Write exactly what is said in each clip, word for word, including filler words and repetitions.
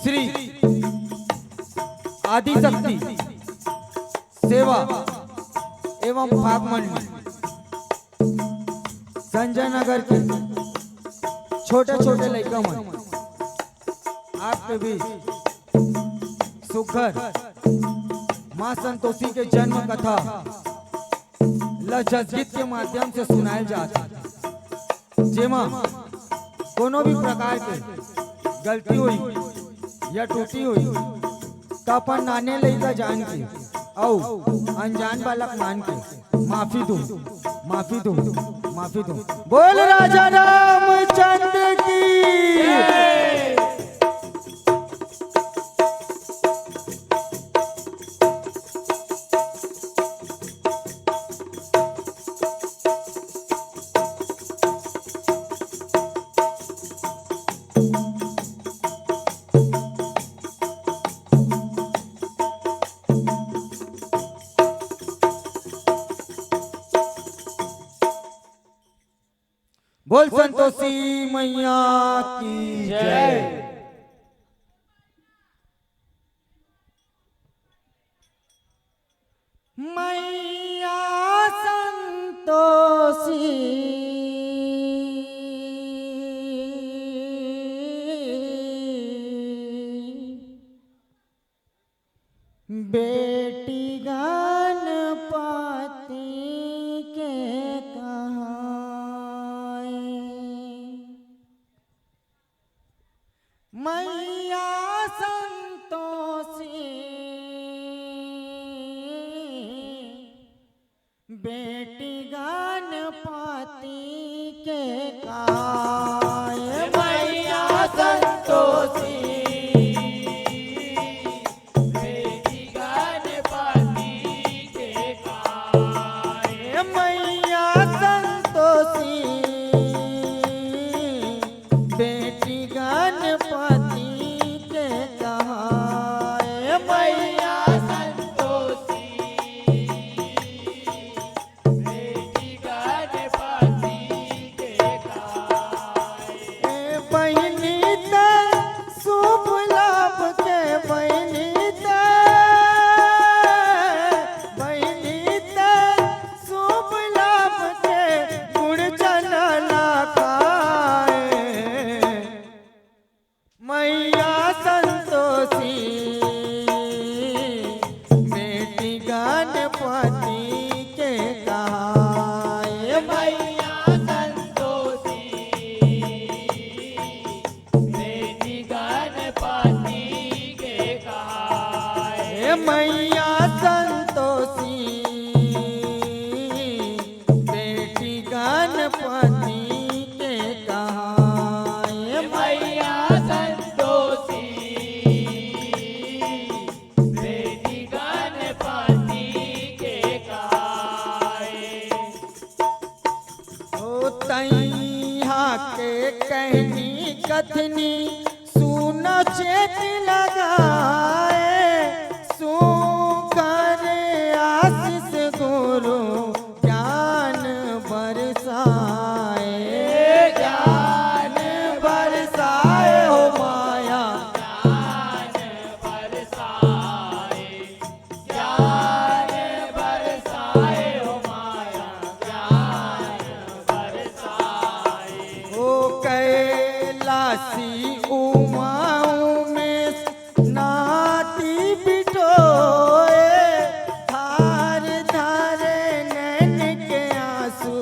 श्री आदिशक्ति सेवा एवं भाग मंडली संजय नगर के छोटे छोटे लइका मन आपके बीच सुघर माँ संतोषी के जन्म कथा ल जसगीत के माध्यम से सुनाए जात हे, जेमा कोनो भी प्रकार के गलती होई या त्रुटि होई, त अपन नाने लइका जान के अउ अनजान बालक मान के माफी दो, माफी दो, माफी दो। बोल राजा रामचंद्र की। बोल संतोषी मैया की जय। मैया संतोषी बेटी गणपति के कहाए। मैया संतोषी बेटी गणपति के कहाए। मैया संतोषी बेटी गणपति के कहाए। मैया संतोषी बेटी गणपति के कहाए। मैया संतोषी बेटी गणपति के कहाए। ए बहिनी त शुभ लाभ के, बहिनी त, बहिनी त शुभ लाभ के गुण जनला खाए। मैया संतोषी बेटी गणपति के कहाए। मैया संतोषी बेटी गणपति के कहाए। मैया संतोषी बेटी गणपति के कहाए। मैया संतोषी बेटी गणपति के कहाए। ओ तैहा के कहनी कथनी सुन चेत लगाए, सुकर आशीष गुरु ज्ञान बरसाए। ज्ञान बरसाए हो माया, ज्ञान बरसाए। ज्ञान बरसाए हो माया, ज्ञान बरसाए। ओ कैलासी उमा उमेश नाती बिटोए, थार धारे नैन के आंसू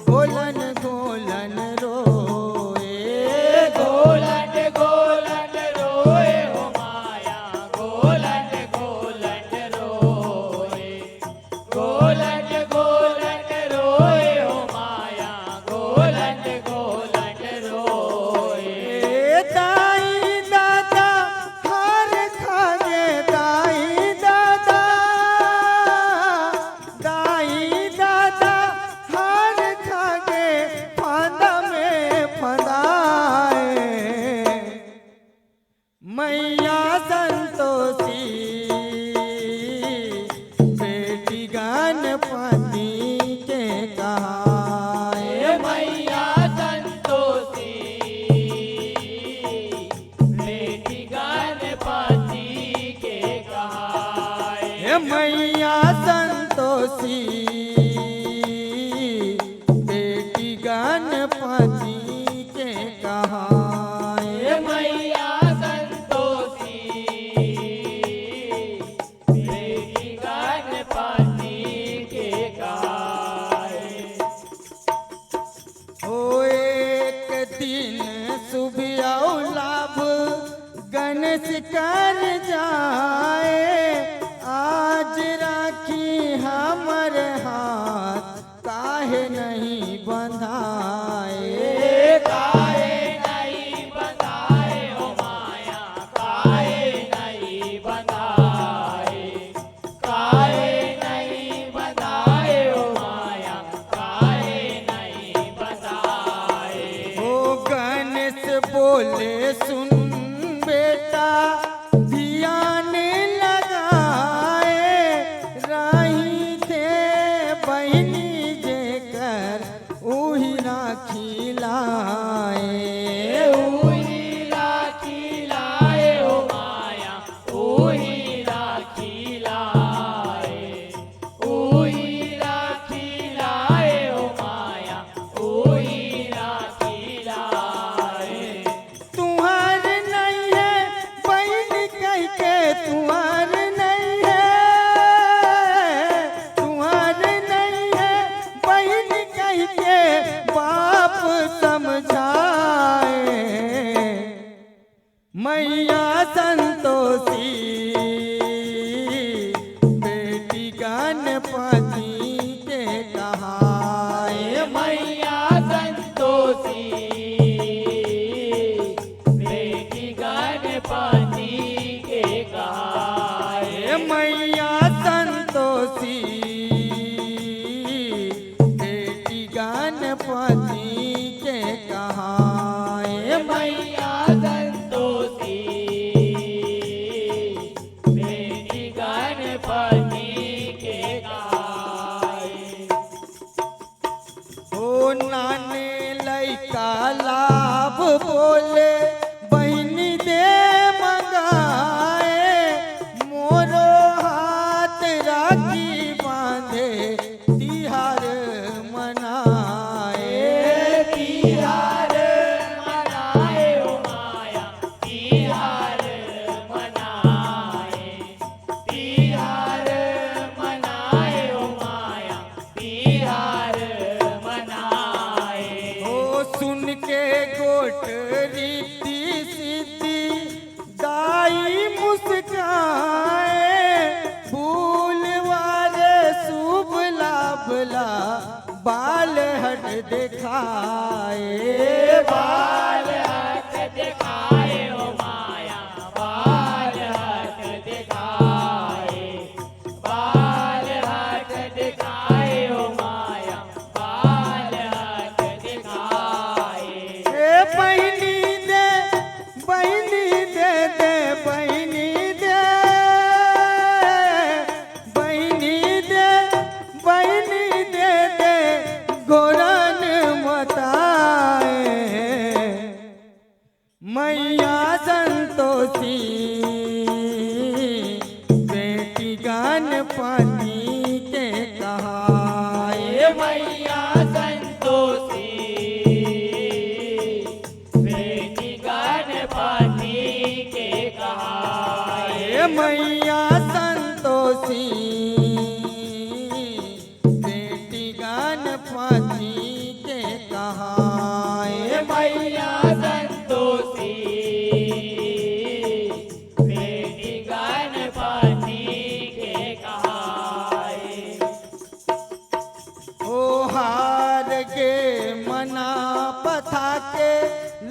घोलन घोलन रोए। घोलन घोलन रोए हो माया, घोलन घोलन रोए। घोलन घोलन रोए हो माया, घोलन घोलन रोए। ए दाई दादा हर खागे, दाई दादा, दाई दादा हर खागे फांदा में फंदाए। मैया संतोषी बेटी गणपति के कहाए। मैया संतोषी बेटी गणपति गणेश कर जाए, आज राखी हमर हाथ काहे नहीं बंधाए। काहे नहीं बंधाए ओ माया, काहे नहीं बंधाए, काहे नहीं बंधाए ओ माया, काहे नहीं बंधाए। ओ गणेश बोले, सुन बेटा, ध्यान लगाए, राही थे बहिनी जेकर, उही राखी लाए। उही राखी लाए ओ माया, उही राखी लाए, उही राखी लाए ओ माया, उही राखी लाए। तुहार नहीं है बहिन कहिके, तुहार नहीं है, तुहार नहीं है बहिन कहिके बाप समझाए। मैया संतोषी बेटी गणपति के कहाए। मैया संतोषी बेटी गणपति के कहाए। मैया संतोषी बेटी गणपति के कहाए। मैया संतोषी बेटी गणपति के कहाए। ओ नाने लइका लाभ बोले, बहिनी दे मंगाए, मोरो हाथ राखी बांधे, तिहार मनाए। तिहार मनाए ओ माया, तिहार मनाए, तिहार मनाए ओ माया, तिहार मनाए। ओ सुन के गोठ रिद्धि सिद्धि दाई मुस्काए, भूल वारे शुभ लाभ ला बाल हट दिखाए। बाल हट दिखाए ओ माया, बाल हट दिखाए, बाल हट दिखाए ओ माया, बाल हट दिखाए। ए बहिनी दे, बहिनी दे दे, बहिनी दे, बहिनी दे, बहिनी दे दे, गोरन मताए। मैया संतोषी बेटी गणपति के कहाए। मैया संतोषी बेटी गणपति के कहाए। मैया संतोषी बेटी गणपति के कहाए। मैया संतोषी बेटी गणपति के कहाए। ओ हार गे मना पथा के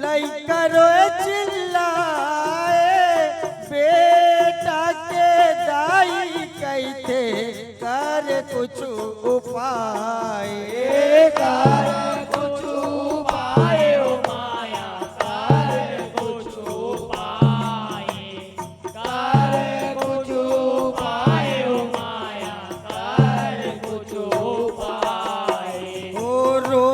लइका रोए चिल्लाए, बेटा के दाई कहिथे कर कुछ उपाय। कर कुछ उपाय ओ माया, कर कुछ उपाय, कर कुछ उपाय ओ माया, कर कुछ उपाय। ओ रो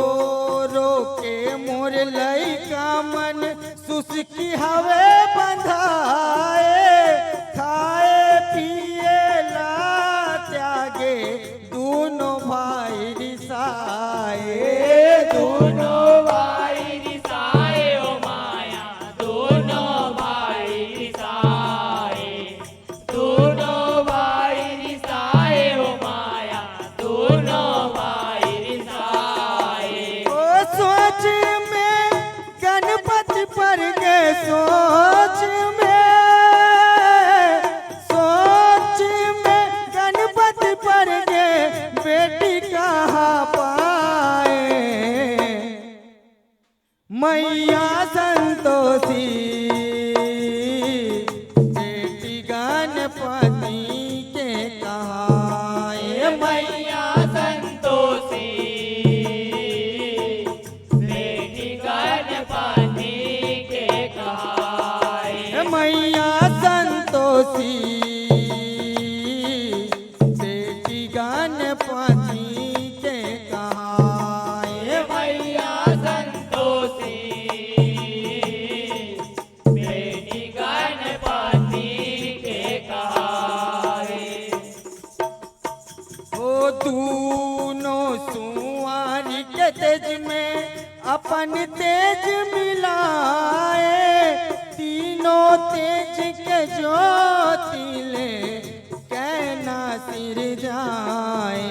रो के मोर लइका मन सुसुकी हवे बंधाए, खाए पिए ला त्यागे दूनो भाई रिसाए। गणपति के कहाए। मैया संतोषी बेटी गणपति के कहाए। मैया संतोषी बेटी गणपति के कहाए। मैया संतोषी बेटी गणपति के कहाए। ओ दूनों सुंवारी के तेज में अपन तेज मिलाए, तीनों तेज के ज्योति ले कैना सिरजाए।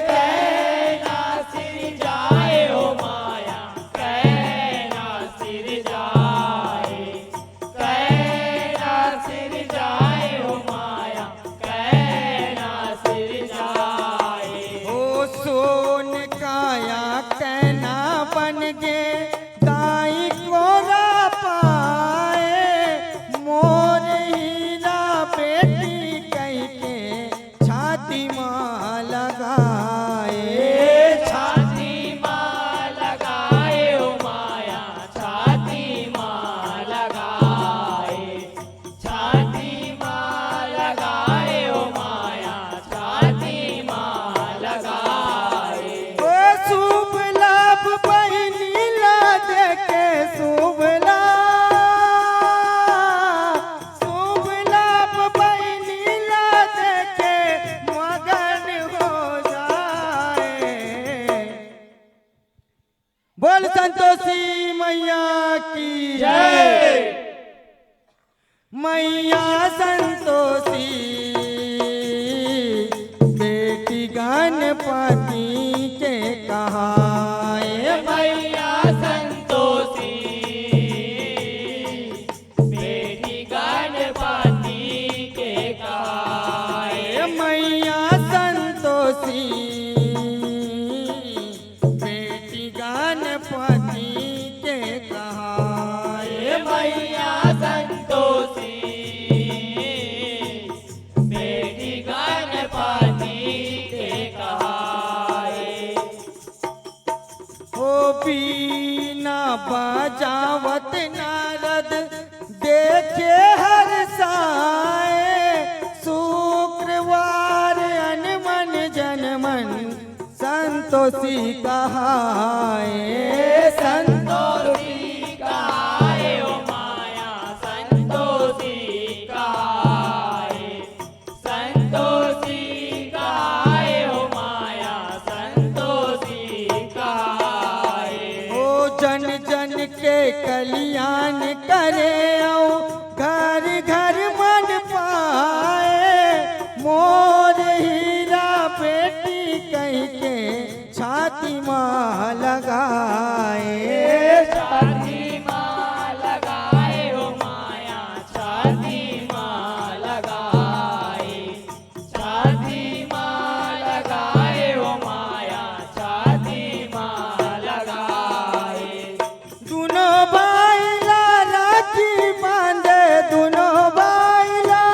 कैना सिरजाए ओ माया, कैना सिरजाए। कैना सिरजाए ओ माया, कैना सिरजाए। ओ सोन काया कैना बन गे, दाई कोरा पाए, मोर हीरा बेटी कहिके छाती मा लगाए। छाती मा लगाए ओ माया, छाती मा लगाए। छाती मा लगाए ओ माया, छाती मा लगाए। ओ शुभ लाभ बहिनी ला देके, शुभ लाभ, शुभ लाभ बहिनी ला देके मगन हो जाए। बोल संतोषी मैया की जय। मैया संतोषी बेटी गणपति के कहाए। मैया संतोषी बेटी गणपति के कहाए। मैया संतोषी बेटी गणपति के कहाए। मैया संतोषी बेटी गणपति के कहाए। ओ बीना बजावत नारद देखे हर साए, शुक्रवार अन मन जन मन संतोषी कहाए। संतोषी कहाए ओ माया, संतोषी कहाए। संतोषी कहाए ओ माया, संतोषी कहाए। ओ जन जन के कल्याण करे अउ घर घर मन पाए, मोर हीरा बेटी कहिके छाती मा लगाए। छाती मा लगाए ओ माया, छाती मा लगाए। छाती मा लगाए ओ माया, छाती मा लगाए। दुनो भाई ला राखी बांधे, दुनो भाई ला,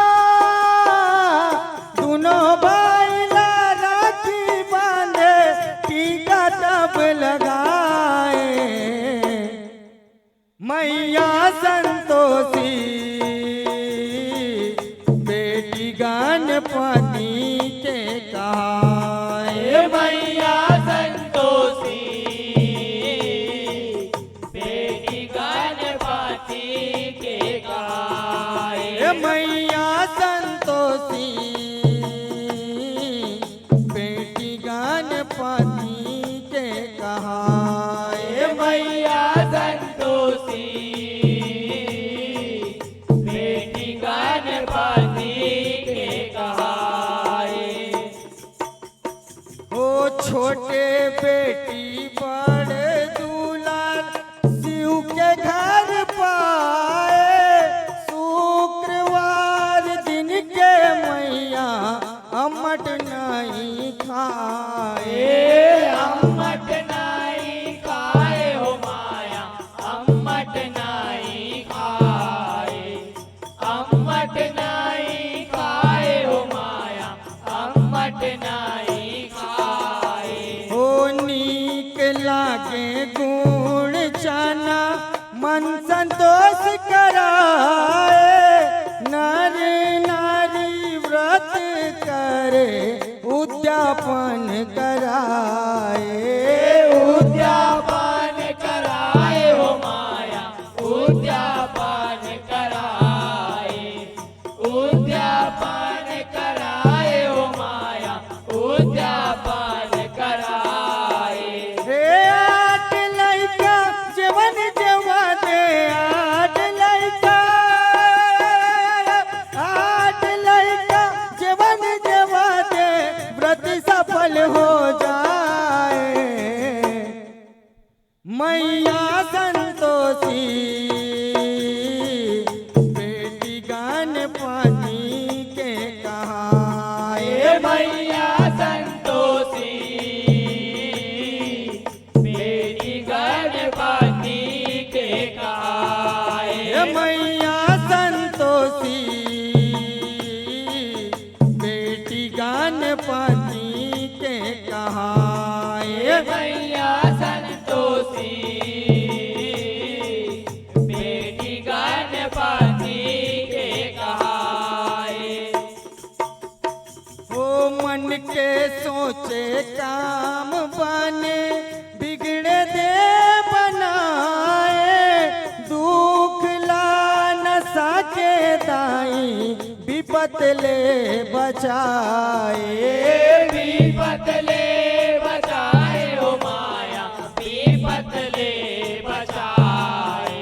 दुनो भाई ला राखी बांधे, टीका तब लगाए। मैया संतोषी बेटी गणपति के कहाए। मैया संतोषी बेटी गणपति के कहाए। मैया संतोषी बेटी गणपति के कहाए। मैया संतोषी बेटी गणपति के कहाए। ओ छोटे बेटी बड़ दुलार, शिव के घर पाए। शुक्रवार दिन के मैया नर नारी व्रत करे उद्यापन कराए। उद्यापन कराए हो माया, उद्यापन कराए। उद्यापन कराए हो माया, उद्यापन कराए। हे आठ लइका जेवन जेवा दे, आठ लइका, आठ लइका जेवन जेवा दे, व्रत सफल हो जाए। मैया संतोषी, बेटी गणपति के कहाए। मैया संतोषी, बेटी गणपति के कहाए। मैया संतोषी, बेटी गणपति के कहाए। मैया संतोषी, बेटी गणपति के कहाए। ओ मन के सोचे काम बने, बिगड़े दे बनाए, दुख ला न सके दाई, विपत ले बचाए। विपत ले बचाए हो माया, विपत ले बचाए।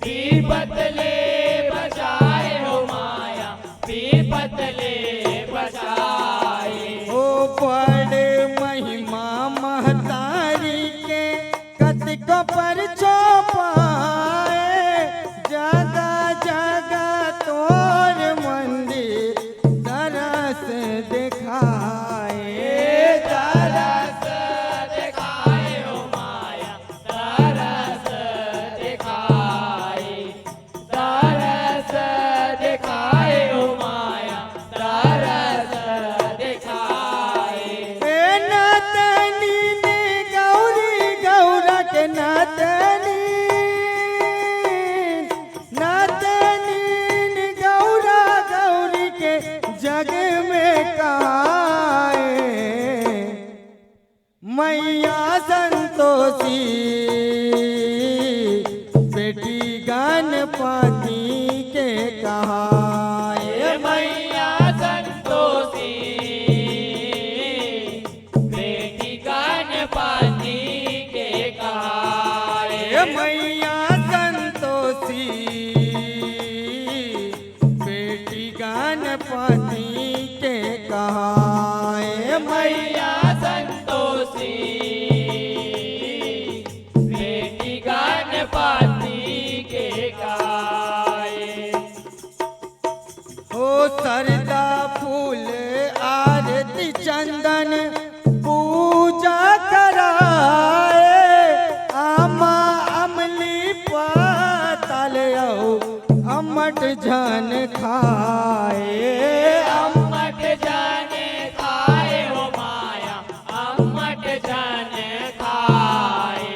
विपत ले बचाए हो माया, विपत ले बचाए। ओ बड़ महिमा महतारी के, कतिको परचो पाए, जगह जगह तोर मंदिर दरस देखाए। दरस देखाए हो माया, दरस देखाए। दरस देखाए हो माया, दरस देखाए। ए नतनी ने गौरी गौरा के नतनी, नतनी ने गौरा गौरी के जग में कहाए। मैया संतोषी, बेटी गणपति के कहाए। मैया संतोषी, बेटी गणपति के कहाए। मैया संतोषी, बेटी गणपति के कहाए। मैया संतोषी, बेटी गणपति के कहाए। ओ सरदा फूल आरती चंदन पूजा कराए, आमा अमली पातल अउ अम्मट झन खाए। अम्मट झन खाए हो माया, अम्मट झन खाए।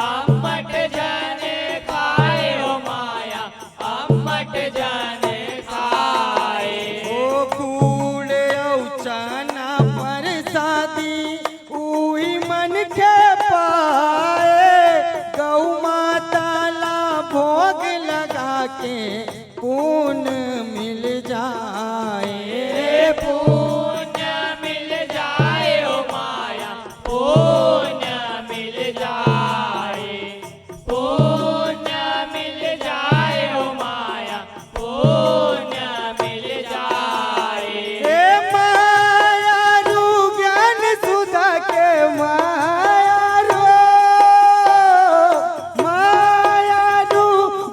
अम्मट झन खाए हो माया, अम्मट झन खाए। ओ गुड़ अउ चना परसादी उही मन के पाए, गऊ माता ला भोग लगा के पुन मिल जाए। पुन मिल जाए ओ माया, पुन मिल जाए। पुन मिल जाए ओ माया, पुन मिल जाए। ए माया रू ज्ञान सुधा के माया रू, माया रू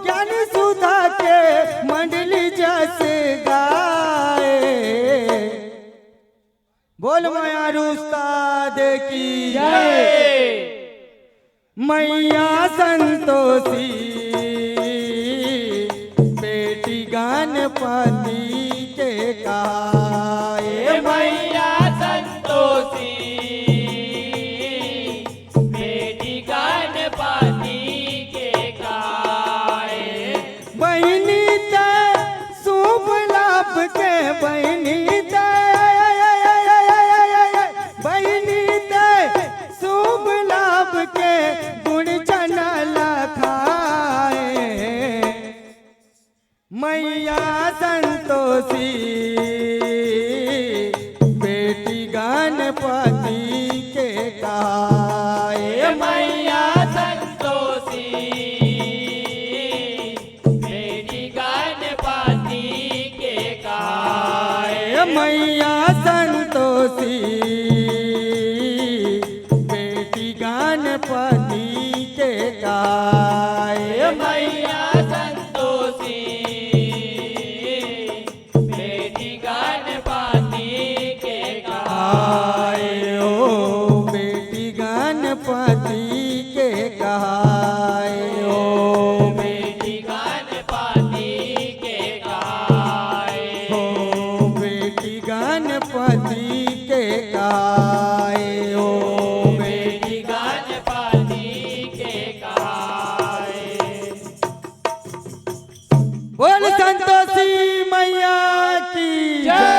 ज्ञान सुधा के मंडली जस गाए। बोल माया रू उस्ताद की जय। मैया संतोषी, बेटी गणपति के कहाए। मैया संतोषी, बेटी गणपति के कहाए। बहिन के बहिनी ते, बहिनी ते शुभ लाभ के गुण चना ला खाए। मैया संतोषी बेटी गणपति के कहाए। मैया संतोषी बेटी गणपति के कहाए। मैया संतोषी बेटी गणपति के कहाए। मैया संतोषी बेटी गणपति के कहाए। ओ बेटी गणपति के कहाए। ओ बेटी गणपति के कहाए। ओ बेटी गणपति के कहाए। ओ बेटी गणपति के कहाए। बोल संतोषी मैया की जय।